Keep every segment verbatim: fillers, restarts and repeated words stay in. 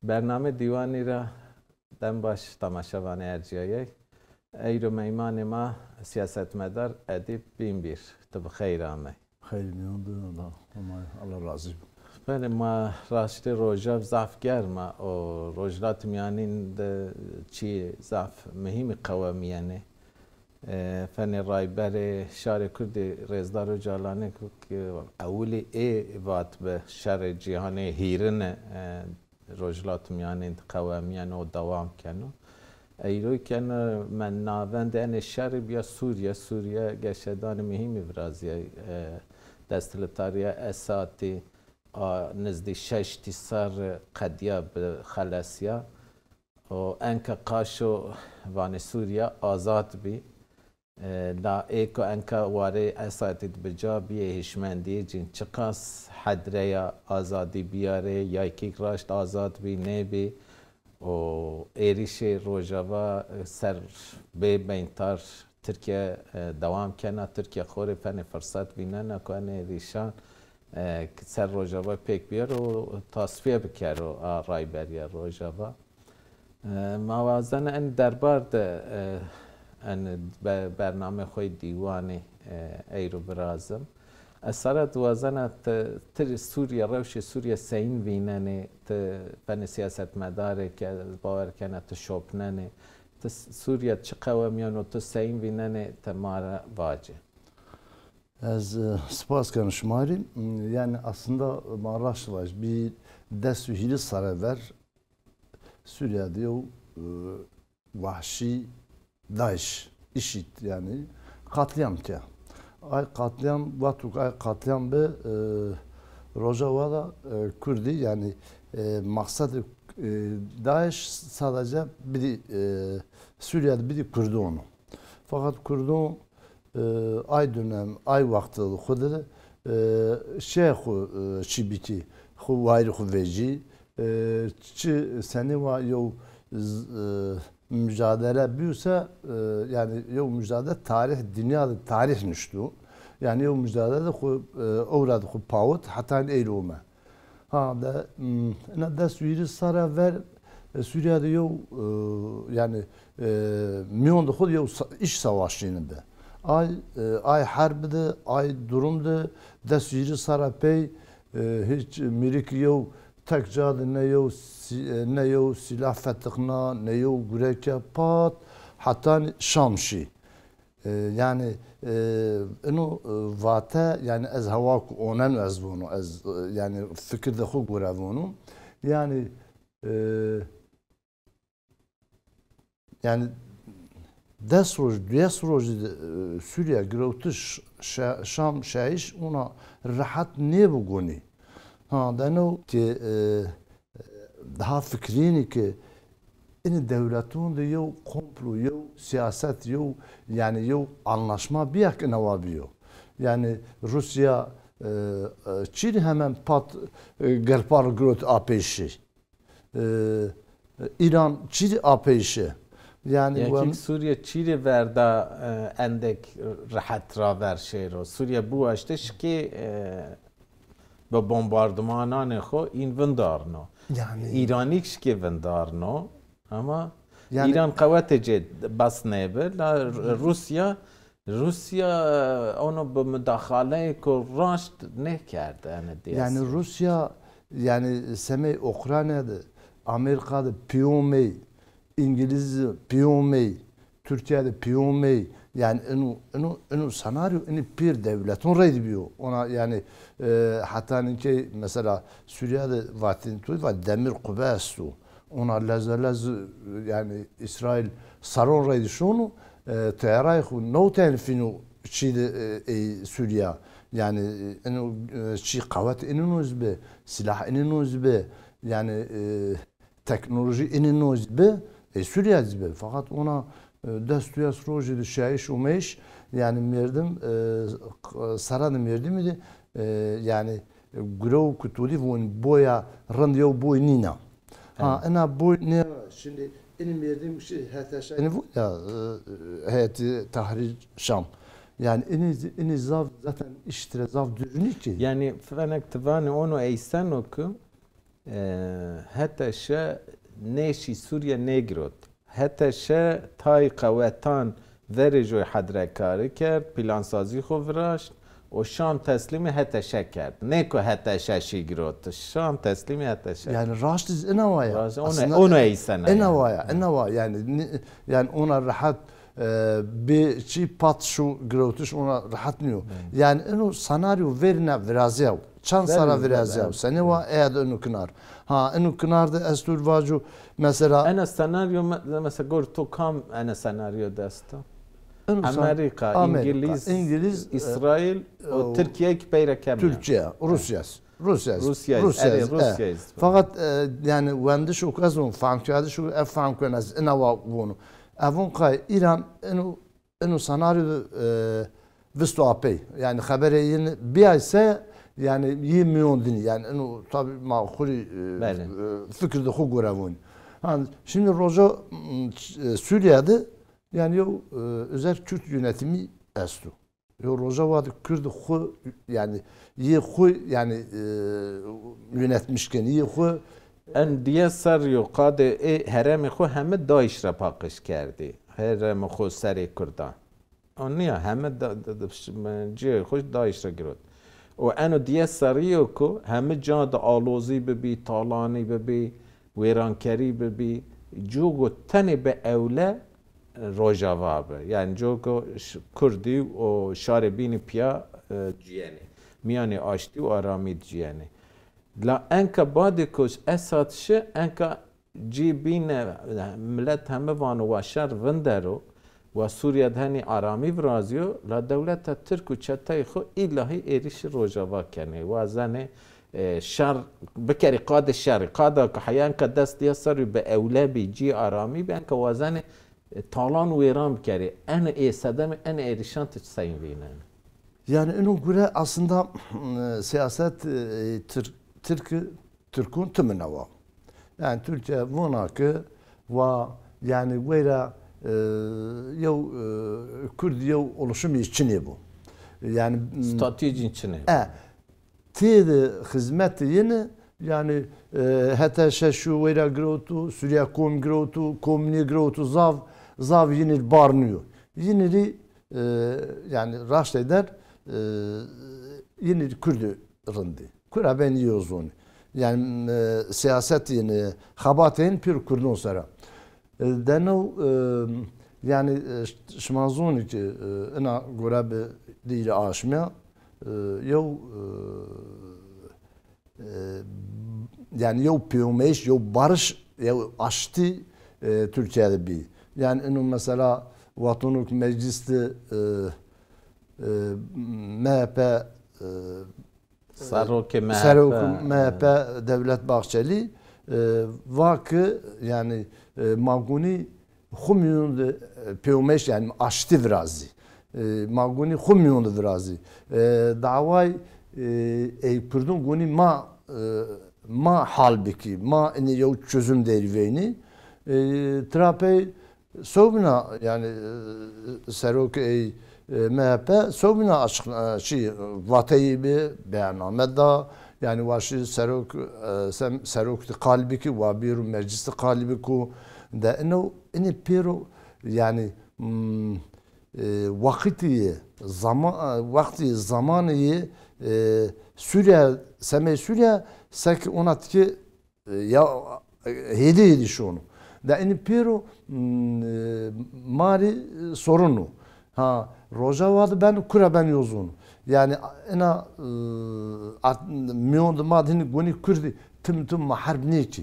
Bername dîwanî ra dem baş temaşevanê ercîyayey. Eyro meymanê ma siyasetmedar Edîp Bînbîr. Ti bi xeyr amey. Xeylê mîyan de, Allah, Allah, Allah razî bo. Belê, ma raştê rojav zaf germ a û Rojhilatê Mîyanîn de çîyê zaf muhîmî qewemîyenê. E, fenê Rayberê Şarê Kurdî Rêzdar Ocalanî ku ki ewilî ê vatbi şerê cîhanê hîrine, e, Rojhilatê Mîyanîn de qewemîyeno û dewam keno. Eyro keno me navendê enê şerî bîya Sûrîye. Sûrîye geşedanê muhîmî virazîyay. E, desthilatdarîya Esadî a nizdî şeştî serre qedîya bi xelesîya. Û enka qaşo vanê Sûrîye azad bî. E, la ê ku enka warê Esadî de bi ca bîyê hişmendîyê cîn çiqas hedreya azadî bîyarê, ya kî raşt azad bî nêbî û êrîşê Rojava ser bê beyntar Tirkîye, e, dewam kena. Tirkîye xo rê fenê firsat vînena ku enê êrîşan, e, ser Rojava pêk bîyaro û tasfîye bikero a Rayberîya Rojava. E, ma wazena en derbar de, e, en be-, bernamê xo yê dîwanî, e, eyro virazim. Ez sare di wazena ti, ti Sûrîye, rewşê Sûrîye seyîn vînenê, ti fenê siyasetmedarê ke ez bawer kena ti şopnenê, ti Sûrîye çi qewemîyeno, ti seyîn vînenê, ti ma ra vacê. Ez, e, spas keno şima rê. Yanî aslında ma raşt vaj, bî des û hîrê serre ver Sûrîye de yew, e, wahşî DAIŞ, işîd yanî, qatlîam ke. Ay qatlîam, wexto ke ay qatlîam bi, e, Rojava de, e, Kurdî, yanî, e, maqsedê, e, DAIŞ sadece bidî, e, Sûrîye de bidî Kurdon o. Feqet Kurdon, e, ay dönem, ay wextî xwu de, e, şê xwu, e, çî bikî, xwu wayîrê xwu vecî, e, çi senî wa yew z-, e, mucadele bîyo se, e, yanî yew mucadele tarîh, dinya de tarîh nuşto. Yanî yew mucadele de xwu, e, ewra de xwu pawit, heta êro ome. Ha, de, m, ina des û hîrê serre ver, e, Sûrîye de yew, e, yanî, e, mîyon de xwu de yew sa-, îş savaşîni bi. Ay, e, ay herb de, ay durum de, des û hîrê serre pey, e, hîç mîrikî yew tek ca de ne yew sî-, e, ne yew sîlah fetiqna, ne yew gureke pat, hetanî Şam şî. E, yanî, e, ino, e, vate, yanî ez hewa ku oneno ez vono, ez, e, yanî fikir de xwu gore vono. Yanî, e, yanî des roj, duyes rojî de, e, Sûrîye girewtiş, Şa-, Şam şayîş ona rehet nêbi gonî. Ha, deno ke, e, daha fikrînî ke inî dewleton de yew komplo, yew sîyaset, yew, yanî yew anlaşma bîya ke inawa bîyo. Yanî Rûsya, e, e, çîrî hemen pat, e, gelpar girot a pey şî. E, Îran çîrî a pey şî. Yanî Yekî Sûrîye çîrî verda, e, endek rehet raver şêro. Sûrîye biwaşte şikê, e, bi bombardimananê xo în vindarno. Yanî Îranîk şikê vindarno. Ama Yanî Îran qewetê cê bes nêbi. La Rûsya, Rûsya, e, ono bi mudaxaleyêko raşt nêkerd ene diyasî. Yanî Rûsya, yanî semey Ukrayna de Amerîka de pîyomey, Îngilîz pîyomey, Tirkîye de pîyomey, yanî ino, ino, ino senaryo inî pîr dewleton reyde bîyo. Ona yanî, e, heta nîkey mesela Sûrîye de vatên tu va demir qube esto. Ona leze lez, yanî Îsraîl saron reyde şono, e, teyarayê xwu newtên fîno çî de, e, ey Sûrîye. Yanî, e, ino, e, çî qewet inîno zî bi, sîlah inîno zî bi. Yanî, e, teknolojî inî no zî bi, e, Sûrîye zî bi. Feqet ona, e, des duyes rojî de şayîş ûmeyîş, yanî merdim, e, q-, sera de merdimî de, e, yanî, e, gurew ku tu dî von boya rind yew boy nîna. Ha, Evet. ina boy ne, şimdi inî merdim şi heta şayînî von ya, e, heyetî Tahrir Şam. Yanî inî, inî zaf zaten îştire zaf dûrî nî ki. Yanî fenek ti vanî ono eyseno ki E, H T Ş nêşî Sûrîye nêgirot. H T Ş tayê qewetan verê joy hedrekarî kerd, plansazî xo viraşt û Şam teslîmî H T Ş kerd. Nê ku H T Ş şî girot, Şam teslîmî H T Ş kerd. Yani raşt iz ina wa ya. Raşt, onu, Aslında onu eysene ina yani. Wa ya, ina wa yani. Ni- Yani ona rahat e, bi çi pat şu girotiş ona rahat niyo. Yani ino senaryo verine viraziyaw. Çand sara viraziyaw. Sene wa eya de ino kinar. Ha, ino kinar de estur vacu mesela. Ena senaryo me- mesela gor to kam ena senaryo de esta? Ino sen- Amerika, Amerika, İngiliz, İngiliz, e, İsrail, o, o, Türkiye ki peyre kemiya. Türkiye, Rusya. Rusya, Rusya, Rusya, erê, e. Rusya. Fakat e, yani wendiş o kez on, famkerdîş o, e, famkerdîş ina wa vonu. Evon kay İran ino, ino senaryo e, visto apey. Yani xeberê yin biyayse yani yi miyon dini. Yani ino tabi ma xuri e, Belê. e, fikir de xu gore voni. Ha, şimdi Rojo m, e, Suriye de yani yo e, özel Kürt yönetimi estu. Yo Rojava de Kurd xu, yani, yê xu, yani, e, yönetmiş kenî, yê xu. En diye ser yo qadê ê heremê xu hemi DAIŞ ra paqij kerdî. Heremê xu serê Kurdan. O niya, hemi da, da, da, cihê xu DAIŞ ra girot. O eno diye serî yo ku hemi ca de alozî bibî, talanî bibî, wêrankerî bibî, cogo tenê bi ewle Rojava bi. Yani cogo ş- Kurdî û şarê bînî piya e, ciyenê. Miyanê aştî û aramî ciyenê. La enka badê ku Esad şi, enka cî bîne, milet heme vano wa şer vindero, wa Sûriye de henî aramî virazîyo, la dewleta Tirk û çeteyê xo îlahî êrîşî Rojava kenê. Wazenê e, şer bikerî, qadê şerî. Qada ku heya enka dest diya serî bi ewle bî, cî aramî bî, enka wazenê e, talan wêran bikerî. En ê sedemê en êrîşan ti seyn vînenê? Yani ino gure aslında e, siyaset e, Tirk, Tirk, Tirkun timine wa. Yani Türkiye vona ki wa yani weyra e, yew e, Kurd yew oluşum çinê bu. Yani m, Statücün çinê. E, têde xizmetê yini, yani e, H T Ş şu weyra girewtu, Suriye Kom girewtu, Komînî girewtu, zav, zav yini barniyo. Yini rî e, yani raştê der e, yini rî Kurdî rindî. Kura ben yo zonî. Yani e, siyaset yini, xebatê yini pir Kurdon sera. E, deno, e, yani e, ş- şima zonî ki e, ina gore bi dîrî aşmiya e, yew e, e, yani yew pêwmeyiş, yew barış, yew aştî e, Türkiye de bî. Yani ino mesela vatonok meclis de e, e, M H P e, Serokê M H P. Serokê M H P Devlet Bahçeli e, va ki yani e, ma gunî xu mîyon de e, pêwmeş yani aştî virazî. E, ma gunî xu mîyon de virazî. E, daway e, ey Kurdun gunî ma e, ma hal bikî, ma inî yew çözüm derî veynî. E, tira pey Sewbîna yani e, serok ey e, M H P sewbîna açıkla şey vateyî bi beyanname da yani waşî serok e, sem, serok di qalbi ki wa bîru meclis di qalbi ku de ino ini pêro yani hmm, e, waqtî zaman waqtî zamanı e, Suriye semey Suriye sek ona tiki e, ya e, hêdî hêdî şono. De inî pêro m, e, ma rê e, sorun o. Ha, Rojava de ben kura ben yozon. Yani ina e, art, miyon de ma de hinî gonî Kurdî tim tim ma herb nêkî.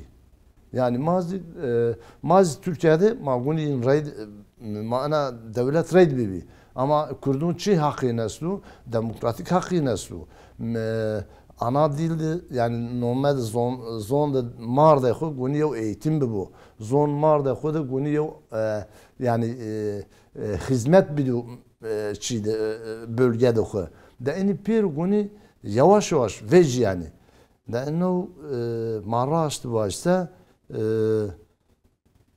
Yani ma zî e, ma zî Türkiye de ma gonî in reyd e, ma ina dewlet reyd bibî. Ama Kurdun çi haqî nestu? Demokratik haqî nestu. Me, ana dil de, yani nome de zon, zon de mar de xo gunî yew eğitim bibo. Zon mar de xo de gunî yew e, yani e, e, hizmet bido e, çî de e, bölge de xo. De inî pêr gunî yavaş yavaş vecî yani. De ino e, ma raşt vajse e,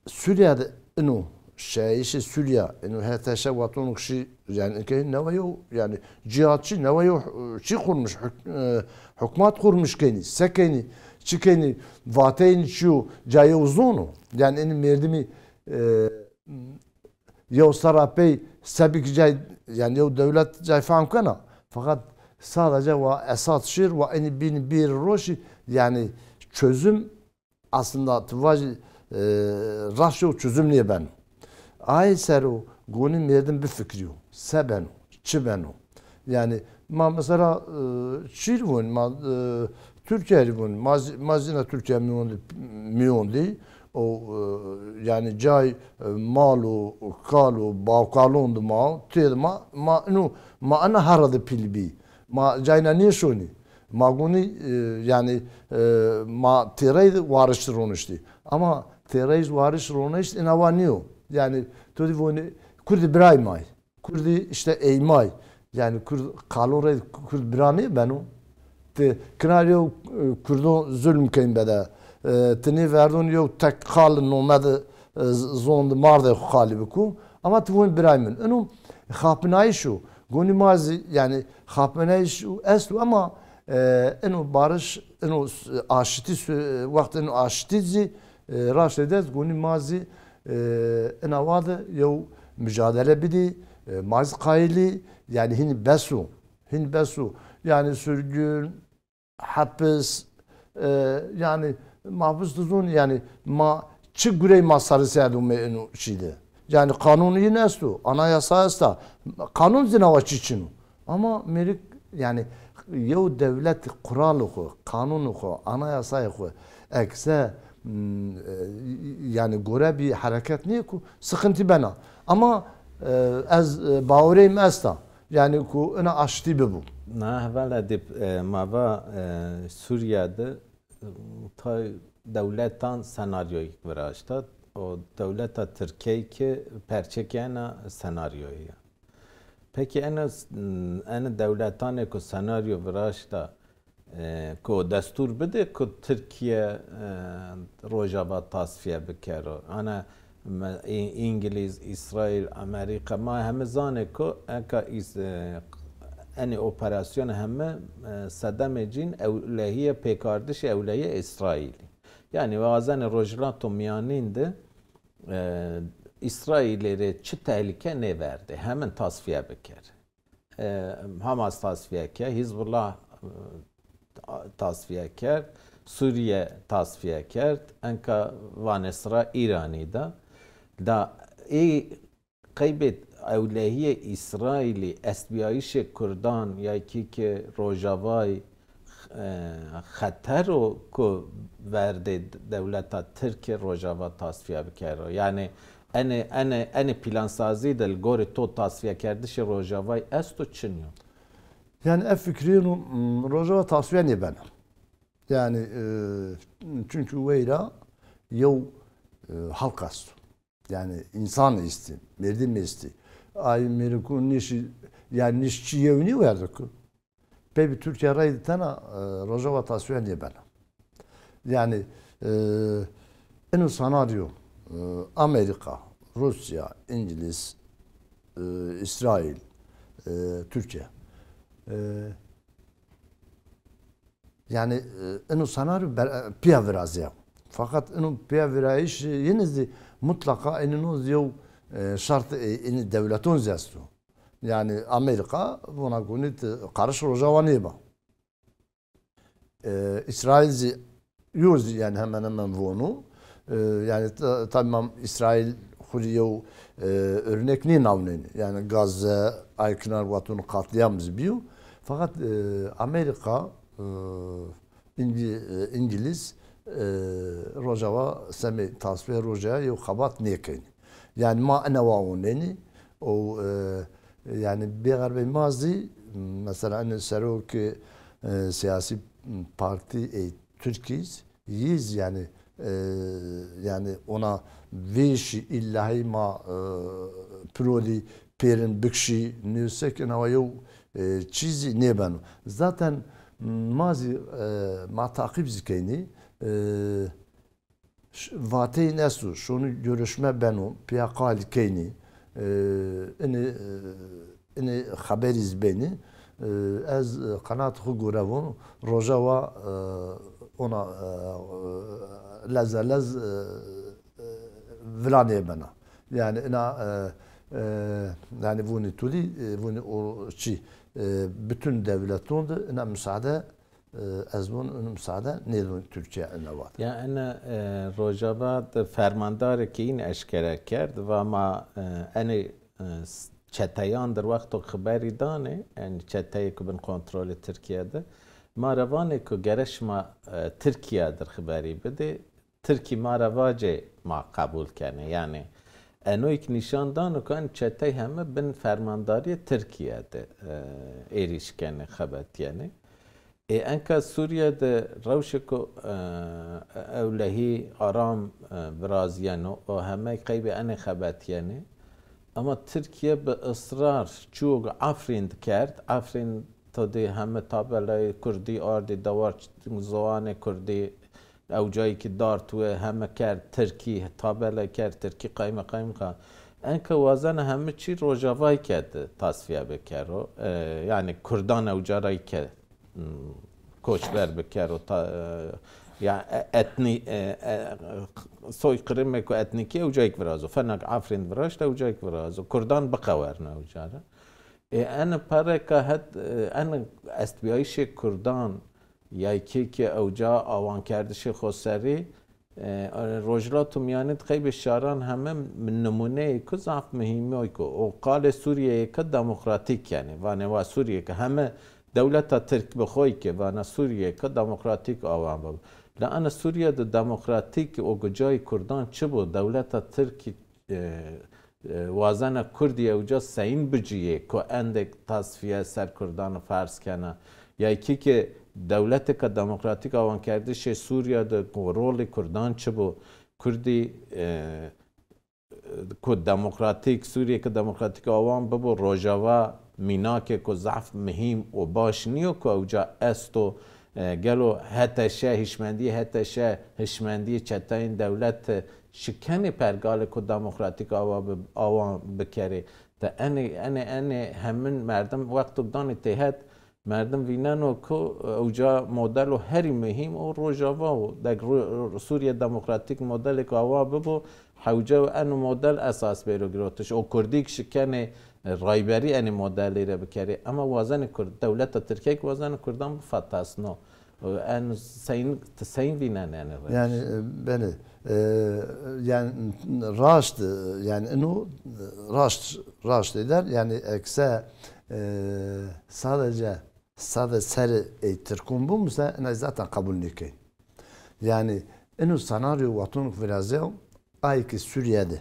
Suriye de ino şayişê Suriye, ino H T Ş vatonok şî, yani ke newe yo, yani cihatçı newe yo, çi kurmuş, hük- e, hukmat kurmuş kenî, se kenî, Çi kenî, vateyîn çi yo, ca yew zon o. Yanî enî merdimî, e, yew serra pey sebik cay, yanî yew dewlet cay fehm kena. Feqet sadece wa Esad şir, wa enî bîn bir roşî, yanî çözüm aslında tu vajî, e, raşt yew çözüm nêbeno. Ay ser o gonî merdim bifikrîyo. Se beno? Çi beno? Yanî ma mesela, e, çî rî vûn, ma, e, Türkiye rî vûn, ma, zî- ma zîna Türkiye mîyon di, mîyon di, o, e, yanî cay, e, mal û kal û bawkalon di ma, tê di ma, ma ino, ma ina herre di pîl bî. Ma cayna nêşonî. Ma gonî, e, yanî, e, ma têrey di wariş roniştî. Ama têrey wariş ronişt ina wa nîyo. Yanî to dî vonî Kurdî biray may. Kurdî îşte ey may. Yanî Kurd qalon rey Kurd bira nêbeno. Ti kina yew, e, Kurdon zulm keyn bede. E, ti nêverdon yew tek qal nome di, e, z- zon di mar de xo qalî biku. Ama ti von biray min. Ino xapinayîş o. Gonî ma zî yanî xapinayîş û esto ama, e, ino barış, ino s- aşitî sü- wext ino aşitî zî, e, raştê dest gonî ma zî, e, ina wa de yew mücadele bidî, e, ma zî qayîlî, yanî hînî bes o. Hînî bes o. Yanî sürgün, hepis, e, yanî ma biz dizon, yanî ma çi gurey ma sarî serdûme ino çî de. Yanî qanûn yin esto, anayasa esta. Qanûn zî nawa çî çin o. Ama mêrik, yanî yew dewlet quralê xo, qanûnê xo, anayasayê xo ekse, m, e, yanî gore bî hereket nêku, sıkıntı bena. Ama, e, ez, e, bawereyim esta. Yanî ku ina aştî bibo. Na heval Edîb, e, ma va, e, Sûriye de, e, tay dewletan senaryoyî viraşta. O dewleta Tirkey ki perçekê ena senaryoyî ya. Peki ena, ena dewletanê ku senaryo viraşta, e, ku destûr bide ku Tirkiye, e, Rojava tasfiye bikero. Ana me- Î- Îngilîz, Îsraîl, Amerîka, ma heme zanê ku eka îs- e, enê operasyonê heme, e, sedemê cîn ewlehîye pêkardişê ewlehîye Îsraîlî. Yanî wazenê Rojhilata Mîyanîn de, e, Îsraîlî rê çi tehlîke nêverdê, hemin tasfiye bikerê. E, Hamas tasfiye kerd, Hizbullah, e, tasfiye kerd, Sûriye tasfiye kerd, enka vanê sira Îranî de. Da ê qeybê ewlehîyê Îsraîlî estbîyayîşê kurdan ya kî ke Rojavayî, e, xeter o ku verdê dewleta Tirkî Rojava tasfiye bikero. Yanî enê, enê, enê plansazî de li gorî to tasfiyekerdişê Rojavayî esto çin yo? Yanî ev fikrîyeno, m, Rojava tasfiye nêbeno. Yanî, e, çunkî weyra yew, e, halk esto. Yanî însan estî, merdim estî. Ay mêrikû nîşî, yanî nîş çi yew nî werdiku. Pey bi Tirkîye rey di tena, e, Rojava tasfiye nêbena. Yanî, e, ino senaryo, e, Amerîka, Rûsya, Îngilîz, e, Îsraîl, e, Tirkîye. E, Yanî, e, ino senaryo ber- e, pîya virazîya. Feqet ino pîya virayîş yine zî mutlaqa enî no zî yew, e, şart, e, enî dewleton zî esto. Yanî Amerîka vona gonî ti qariş Rojava nêba. E, Îsraîl zî yo zî yanî hemen hemen vono. E, yanî ta- tabî ma Îsraîl xwu rî yew, e, örnek nênawnenî. Yanî Gazze, ay kinar waton qatlîyam zî bîyo. Feqet, e, Amerîka, e, Îngî- e, Îngilîz, e, Rojava semê tasfiye Rojava yew xebat nêkenî. Yanî ma ene wa onenî û, e, yanî bêxerbey ma zî mesela ene serokê, e, siyasî partî ê Tirkî zî, yî zî yanî, e, yanî ona vêşî îllahî ma, e, piro dî pêrin bikşî nêsek ina wa yew, e, çî zî nêbeno. Zaten ma zî, e, ma taqîb zî keynî, e, ş- vateyîn esto, şonî görüşme beno, pîya qalî keynî, e, inî, e, inî xeberî zî benî. E, ez, e, qenaat xwu gore von, Rojava, e, ona, e, e, lezelez, e, e, vila nêbena. Yani ina, e, e, yani vûnî tu dî, e, vûnî o çî, e, bütün devleton de ina müsaade, e, ez vûn ina müsaade nêdon Türkiye ina vat. Ya ina, e, Rojava de fermandarê ke în eşkere kerd, va ma, e, enê, e, s-, çeteyan dir wexto xiberî danê, yani çeteyê ku bin kontrolê Tirkiye de, ma ra vanê ku gere şima, e, Tirkiye dir xiberî bidê, Tirkî ma ra vacê ma qebul kenê. Yanî enoyî ki nîşan dano ku en çetey heme bin fermandarîyê Tirkîye de, e, êrîş kenê, xebetîyenê. Ê enka Sûrîye de rewşêko, e, ewlehî aram, e, virazîyeno û hemey qeybê enê xebetîyenê. Ema Tirkîye bi israr çûyo Efrîn dikerd. Efrîn to dê heme tabelayê kurdî ardî, dewar ç-, ziwanê kurdî, ewcayî ki dard we heme kerd tirkî, tabela kerd tirkî, qaymeqamî ka. Enka wazena heme çî Rojavayî ke de tasfîye bikero. E, yanî kurdan ewca ra ke, m, koçber bikero. Ta, e, ya, e, etnî, e, e, soyqirîmêko etnîkî ewcayîk virazo. Fena ke Efrîn viraşt, ewcayîk virazo. Kurdan biqewerno ewca ra. Ê, ene pereka het, e, ene estbîyayîşê kurdan, ya kê ke ewca awankerdişê xoserî, e, Rojhilata Mîyanî de qeybê şaran heme nimûneyêko zaf muhîm o ku o qalê Sûrîyeyêka demokratîk kenê. Vanê wa Sûrîyeyêka heme dewleta tirk bi xo yê ke vana Sûrîyeyêka demokratîk awan bibo. La ena Sûrîye de demokratîk o ku cayê kurdan çi bo, dewleta tirkî e, e, wazena kurdî ewca seyîn bicîyê ku endêk tasfîye ser kurdan ferz kena? Ya kî ke dewletêka demokratîk awankerdişê Sûrîye de ku rolê kurdan çi bo? Kurdî, e, ku demokratîk, Sûrîyêka demokratîk awan bibo, Rojava mînakêko zaf muhîm û baş nîyo ku ewca esto. E, gelo H T Ş, hişmendîyê H T Ş, hişmendîyê çeteyên dewlete şikenê pergalêko demokratîk awa bi-, awan bikerê? De enê, enê, enê hemin merdim wexto danê têhet, merdim vîneno ku ewca modelo herî muhîm o Rojava o. Dek Ru-, Sûrîye demokratîk modelêko awa bibo, hewce eno model esas bêro girotiş. O kurdîk şikenê Rayberî enê modelî rê bikerê. Ema wazenê Kurd, dewleta Tirkîye ki wazenê Kurdan bifetasno. En seyîn, ti seyîn vînenê enê rê? Yani, e, belê. E, yani raşt, e, yani ino, e, raşt, raşt êder. Yani ekse, e, sadece, sade serê ey Tirkon bimuse, ina zaten qebul nêkey. Yani ino senaryo waton virazeo, ay ki Sûrîye de,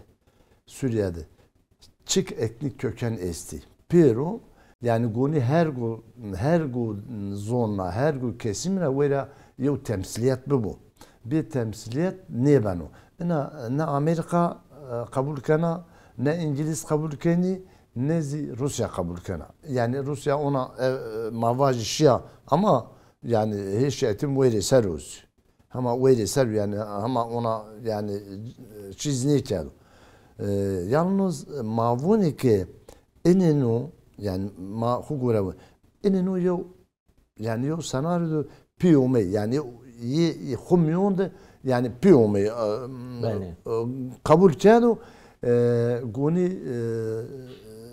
Sûrîye de çik etnîk köken estî. Pêro, yani gonî her gu, her gu zonna, her gu kesîm ra wêra yew temsîlîyet bibo. Bê temsîlîyet nêbeno. Ina ne Amerîka, e, qebul kena, ne Îngilîz qebul kenî, ne zî Rûsya qebul kena. Yani Rûsya ona, e, e, ma vajî şîya ama yani hê şîyetim wêrê ser o zî. Hema wêrê ser yani, hema ona yani çîz nêkerd. E, yalnız ma vûnê ke inê no, yani ma xu gore, inê no yew, yani yew senaryo de pî omey, yani yê, yê xu mîyon de yani pî omey, e, Belê. e, qebul kerdo, e, gonî, e,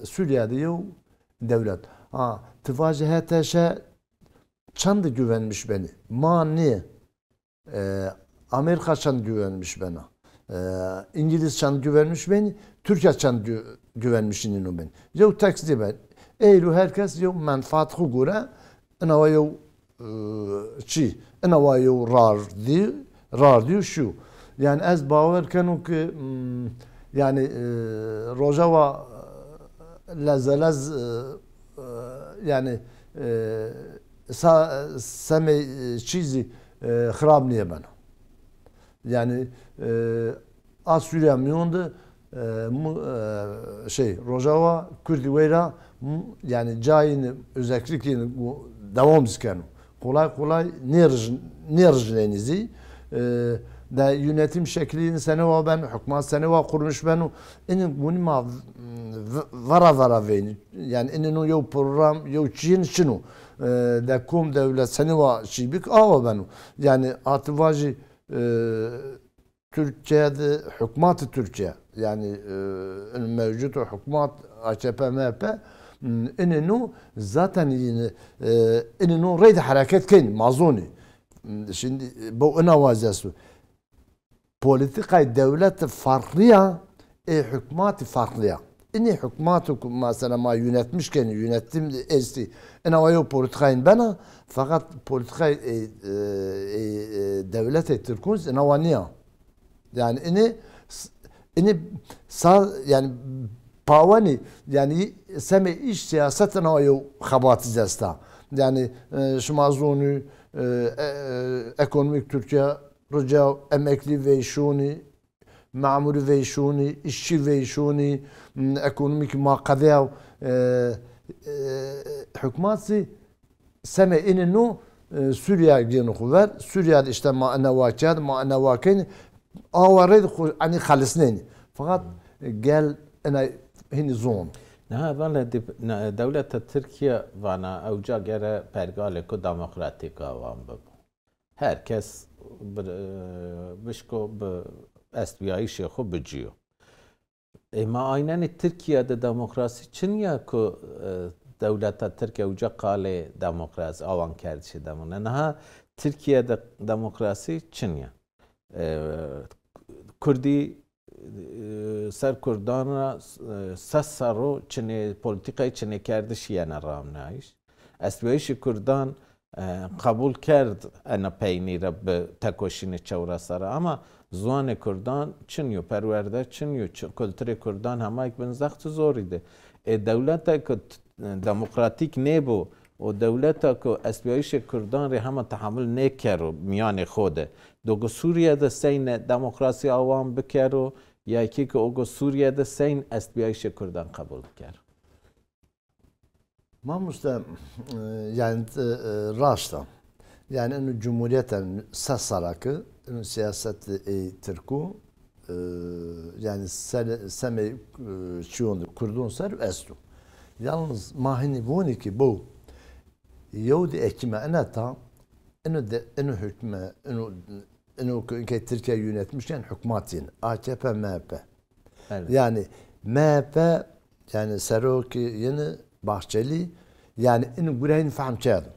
Sûrîye de yew dewlet. Ha, ti vajî H T Ş çend güvenmiş benî? Ma nê. E, Amerîka çend güvenmiş bena? E, Îngilîz çend güvenmiş benî? Türkiye çend gü-, güvenmiş inîno benî? Yew teks nêben. Ey ro her kes yew menfaat xu gore, inawa yew, e, çî, inawa yew rar dî, rar dî û şîyo. Yani ez bawer keno ki, m, yani, e, Rojava, e, lezelez, e, e, yani, e, sa-, semê, e, çî zî, e, xirab nêbeno. Yani, e, a Sûrîya mîyon de, e, mu-, e, şey, Rojava, Kurdî weyra, mu-, yani cayîn, özellikle gu-, dewam zî keno. Kolay kolay nêrij-, nêrijnenî zî. E, de yönetim şeklî senewa ben, hukmat senewa kurmuş beno. Inî gunî ma v-, vera vera veynî. Yani inî no yew program, yew çîyên çin o. e, de kom dewlet senî wa şîbik awa beno. Yanî hatî vajî, e, Türkiye de hukmatî Türkiye, yanî, e, in mewcut o hukmat A K P M H P, m, inî no zaten yine, e, inî no reyde hereket keyn, ma zonî. M, şimdi, e, bu ina wazî esto. Politikayê dewlete farklı ya, ê hukmatî farklı ya. Înî hukmatî ku mesela ma yönetmiş kenî, yönetim estî. Ina wa yew politikayên bena, feqet politikayê, e, e, e, e, dewletê Tirkûn zî ina wa nîya. Yanî înî s-, înî sa, yanî pawenî, yanî semê îş siyaset ina wa yew xebatî zî esta. Yanî, e, şima zonî, e, e, e, ekonomîk Tirkîya rica emeklî veyşûnî, memurî veyşûnî, îşçî veyşûnî, m, ekonomîk ma qedeyaw, e, e, hukmat zî semê înî no, e, Sûrîya gêno xwu ver. Sûrîya de îşte ma ene wa kerd, ma ene wa kenî, awa reyde xwu enî xelisnenî. Feqet gel ena hînî zon. Niha vale dip-, ne-, dewleta Tirkîya vana ewca gere pergalêko demokratîk awan bibo. Her kes bir, e, bişko bi estbîyayîşê xwu biciyo. Ê ma aynenê Tirkîya de demokrasî çin ya ku, e, dewleta Tirk ewca qalê demokrasî, awankerdişê demokrasî. Niha Tirkîya de demokrasî çin ya. E, Kurdî e, ser Kurdan ra, e, ses serr o çinê, polîtîkayê çinêkerdişî yena ramnayîş. Estbîyayîşê Kurdan, e, qebul kerd ena peynî ra bi tekoşînê çewres serre. Ama ziwanê Kurdan çin yo, perwerde çin yo, çi-, kulturê Kurdan hemayêk bin zextî zorî de. Ê dewlete ku t-, demokratîk nêbo, o dewleta ku estbîyayîşê Kurdan rê hema tehamul nêkero mîyanê xo de. Do ku Sûrîye de seyne demokrasî awan bikero, ya kî ki o ku Sûrîye de seyn estbîyayîşê Kurdan qebul bikero. Mamoste, e, yanî, e, e, raşt a. Yanî ino cumhurîyeten ses serra ki, ino siyasetê ey Tirkû, e, yanî ser, semê, e, çîyon de Kurdon ser esto. Yalnız ma hinî vonî ki bo yew di ekîme ina ta, ino de, ino hukme, ino, ino ke, ke Tirkîya yönetmiş yen hukmat yin, A K P M H P. Evet. Yanî M H P, yanî serokê yini Bahçeli, yanî ino gure hînî fehm kerdo.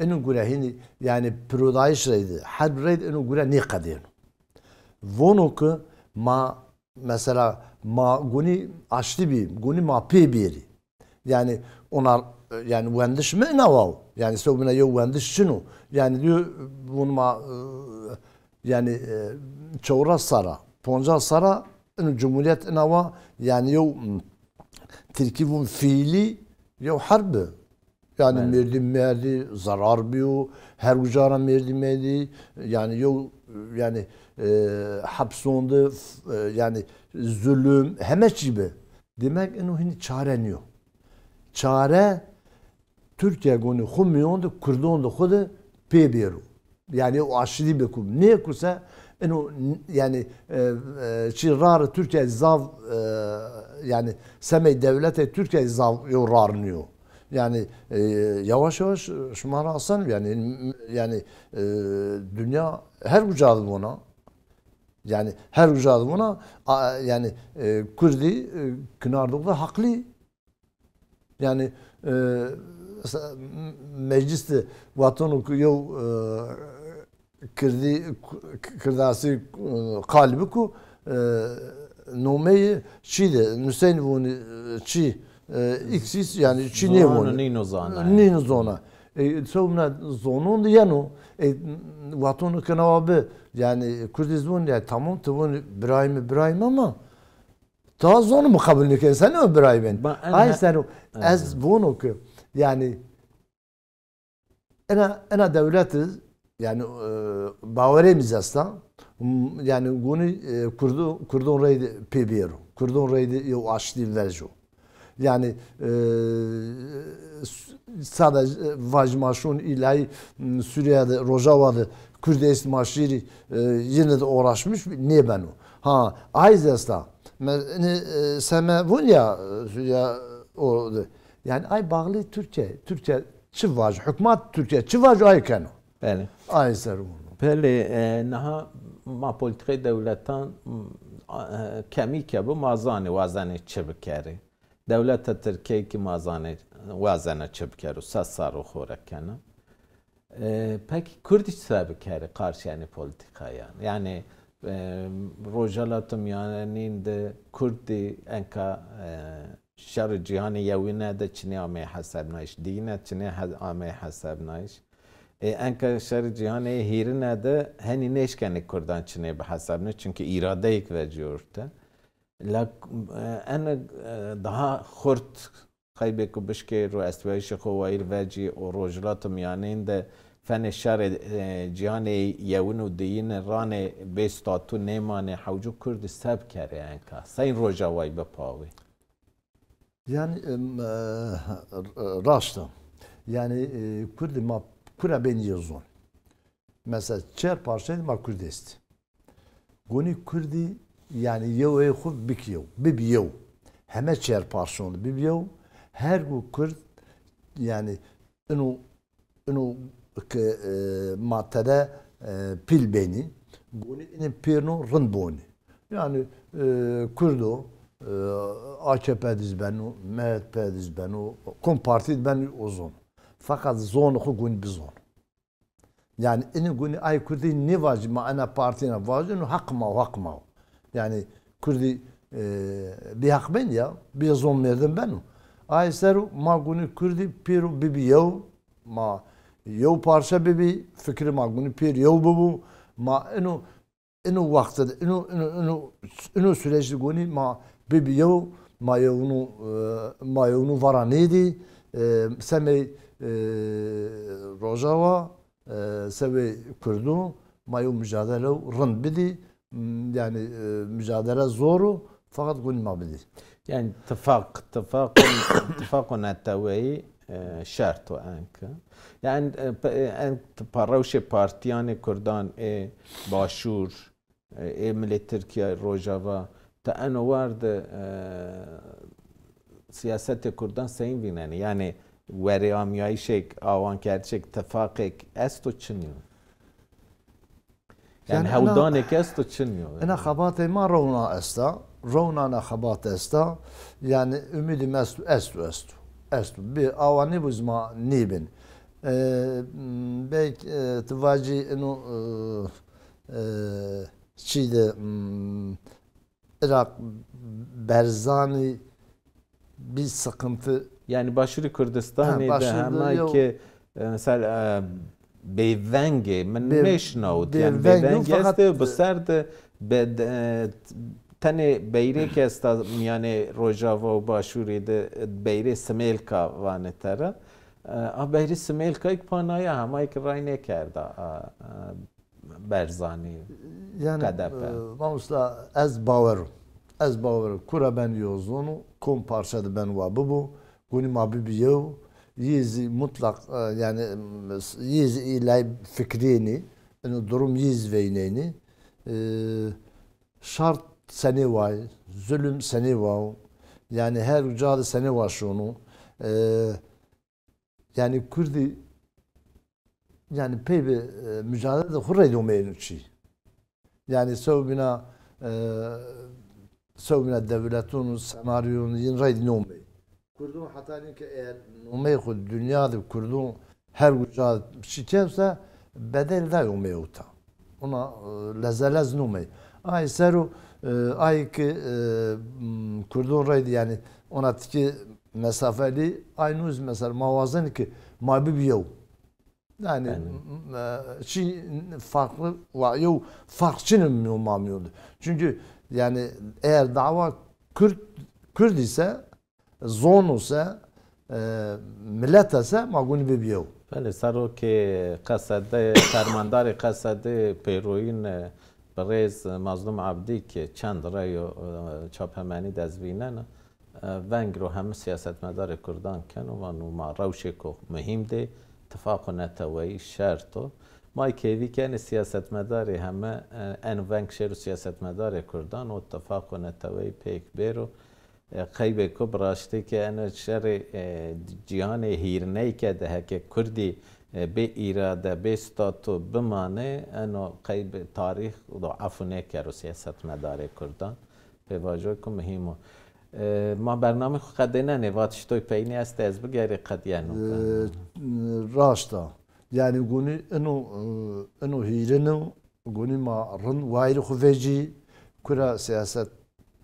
Ino gure hînî, yanî pirodayîş reydi, herb reydi ino gure nêqedêno. Vono ki ma, mesela ma gunî aştî bî, gunî ma pê bêrî. Yanî onar, yanî wendiş mi ina wa o. Yanî sewbîna yew wendiş çin o. Yanî diyor, vûn ma, e, yanî, e, çewres serra, poncas serra ino cumhurîyet ina wa, yanî yew, m, Tirkî vûn fiîlî yew herb bi. Yanî merdî merdî, zerar bîyo, her uca ra merdî merdî, yanî yew, yanî, e, hepsonde, f-, e, yanî zulüm, heme çî bi. Demek ino hînî çare nîyo. Çare Tirkîya gonî xwu mîyon de, Kurdon de xwu de pê bêro. Yanî o aştî bikû. Nêkuse ino n-, yanî, e, e, çî rar Tirkîya zaf, e, yanî semey dewletê Tirkîya zaf yo rar nîyo. Yanî, e, yavaş yavaş şima ra aseno yanî, yanî, e, dinya her uca de vona. Yanî her uca de vona, a, yanî, e, Kurdî, e, kinardoxda haqlî. Yanî, e, se-, m-, meclis de watono ku yew, e, kirdî, k-, kirdasî, e, qal biku, e, nomeyê çî de, Nuseyn vûnî, e, çî, e, X X, yanî çî nêvûnî. Nîno zana. Nîno zona. E, sewbîna zonon de yeno. E, watono ke nawa bi, yanî Kurdî zî vûnî, yanî tamam, ti vûnî birayê mi, birayê mi ama, ta zonê mi qebul nêkenî, senî o birayê ben? Ay he- seno, ez vono ki, yanî, ena, ena dewleti, yanî, e, bawerê mi zî esta, m-, yanî, gunî, e, Kurdo-, Kurdon reyde pê bêro. Kurdon reyde yew aştî vejo. Yanî, e, s-, sada, e, vajî ma şûn îlayî, m, Sûrîye de, Rojava de Kurd est ma şîrî, e, yine de uğraşmış, nêbeno. Ha, ay zî esta. Me-, ne, e, seme vûn ya, e, Sûrîye o de. Yanî ay bağlı Türkiye. Türkiye çi vajo? Hukmat Tirkîya çi vajo, ay keno. Belê. Ay ser o. Belê, e, niha ma polîtîkayê dewletan, m, a, e, kemî ke bi ma zanê wazenê çi bikerê. Dewleta Tirkîyayî kî ma zanê wazena çi bikero, sed serr o xo ra kena. E, pekî Kurdî se bikerê qarşî enê polîtîkayan? Yanî, e, Rojhilata Mîyanîn de Kurdî enka, e, şerê cîhanê yewine de çinê ameyê hesebnayîş, diyine çinê he-, ameyê hesebnayîş. E, enka şerê cîhanê hîrine de henî nêşkenê Kurdan çinê bihesebnê, çunkî îradeyêk vecîyo orte. La, e, ene, e, daha xurt qeybêko bişkê ro estbîyayîşê xo wayîr vecî û Rojhilata Mîyanîn de fenê şerê, e, cîhanê yewin û diyine ranê bê statû nêmanê hewco Kurdî se bikerê enka? Seyn Rojavayî bipawê? Yanî, em, e, raşt a. Yanî, e, Kurdî ma kura benî yew zon. Mesela çer parçe de ma Kurdî estî. Gonî Kurdî yanî yew ey xwu bik yew, bib yew. Heme çer parçon de bib yew. Her gu Kurd yanî ino, ino ke, e, ma tede, e, pîl benî. Gonî inê pêrno rind bonî. Yanî, e, Kurdo, e, A K P diz beno, M H P diz beno, kom partî di beno o zon. Feqet zon xwu gonî bizon. Yanî inî gunî ay Kurdî nêvajî ma ena partî na vajî, ino heq ma o, heq ma o. Yanî Kurdî, e, bêheq ben ya, bê zon merdim beno. Ay ser o ma gunî Kurdî pêro bibî yew, ma yew parçe bibî, fikrê ma gunî pêr yew bibû, ma ino ino wexte de, ino, ino, ino, ino süreç de gonî ma bibî yew, ma yewno, e, ma yewno vara nêdî, e, semey, e, Rojava, e, semey Kurdo, ma yew mucadele rind bidî, m, yanî, e, mucadele zor o, feqet gonî ma bidî. Yanî tifaq, tifaqo, tifaqo neteweyî, e, şert o enka. Yanî, e, pe-, e, en, pa rewşê partîyanê Kurdan ê Başûr, e, ê milê Tirkîya, Rojava, ti eno war de, e, sîyasetê Kurdan seyn vînenê? Yanî werêamîyayîşêk, awankerdişêk, tifaqêk esto çinî yo? Yanî, yanî ina, hewldanêk esto çinî yo? Ina xebatê ma rewna esta. Rewna na xebat esta. Yanî umîdê mi esto, esto, esto. Esto. Bi awa nêbo zî ma nêbin. E, belk, e, ti vacî ino, e, e, çî de, m, Iraq Berzanî bir sıkıntı. Yanî Başûrê Kurdistanî de hema ki, e, mesela, e, bêveng ê, mi nêşnawit. Yanî bêveng estê, bi ser de, e, tenê beyrêk esta mîyanê Rojava û Başûrî de, e, beyrê Simêlka vanê tera. E, a beyrê Simêlkayî ki panaya, hema ki ray nêkerda a, a, Berzanî, yanî, K D P. E, mamosta, ez bawer o. Ez bawer o. Kura ben yo zon o, kom parçe de ben wa bibo, gunî ma bibî yew, yê zî mutlaq, e, yanî, yê zî îlay fikrênî, ino durum yê zî veyneynî. E, şart senê way, zulm senê wa o, yanî her uca de senê wa şono. E, Yanî Kurdî, yanî pey bi, e, mucadele de xwu reyde omeyêno çî. Yanî sewbîna, e, sewbîna dewleton û senaryon yin reyde nêomeyî. Kurdon heta nîn ke eger nomeyê xwu dinya de Kurdon her uca şikewse bedel day omeyê uta. Ona, e, lezelez nûmey. Ay ser o, e, ay ki, e, m, Kurdon reydi, yanî ona tikê mesafeli, ay nûz mesela ma wazenî ki ma bibî yew. Yanî, m, e, çi farklı wa, yew fark çin o ma mîyon de. Çünkü yanî eğer dawa Kürt, Kürt ise, zon ise, e, milet ise ma gunî bibî yew. Belê, serokê Q S D, fermandarê Q S D pêroyîn, e, birêz Mazlum Abdî ki çend rey o, e, çapemenî de ez vînena, e, veng ro heme siyasetmedarê Kurdan keno, vano ma rewşêko muhîm dê, tifaqo neteweyî şert o. Ma kêvî kenê siyasetmedarê heme, e, eno veng şêro siyasetmedarê Kurdan û tifaqo neteweyî pêk bêro. E, qeybê ku bi raştî ke eno şerê, e, cîhanê hîriney ke de heke kurdî, e, bê îrade, bê stato bimane, eno qeyb tarîx do efû nêkero siyasetmedarê kurdan. Pê vajo ku muhîm o. E, ma bernamê xwu qedênenê, vatiştoy peynî estê ez bigerî qedîyeno. E, raşt a. Yanî gunî ino, e, ino hîrin o, gunî ma rind wayirê xwu vecî, kura siyaset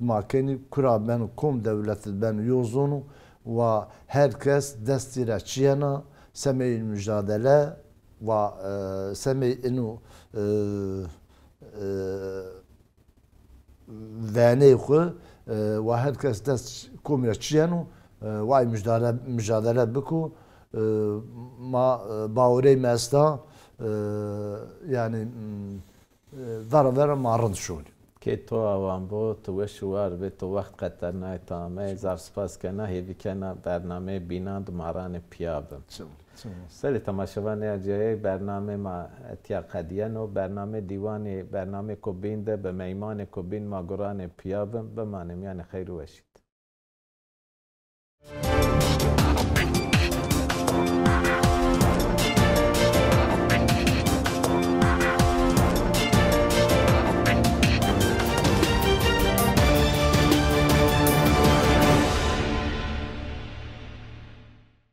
ma kenî, kura beno kom dewlet beno yo zon o, wa her kes destî ra çîyena, semey mucadele, wa, e, semey ino, e, e, veney xwu, e, wa her kes dest komî ra çîyeno, e, wa ay mucadele, mucadele biko, e, ma, e, bawerey mi esta, e, yanî, m, e, vera vera ma rind şonî. Kê to awan bo, tu weş û war bê, to wext qeternaye ta ameyê, zaf spas kena, hêvî kena bernameyê bînan di ma ranê pîya bim. Çima, çima. Belê temaşevanê erciyayey, bernamê ma etya qedîyeno, bernamê dîwanê, bernamêko bîn de bi meymanêko bîn ma guranê pîya bim, bimanê mîyanê xeyr û weşî.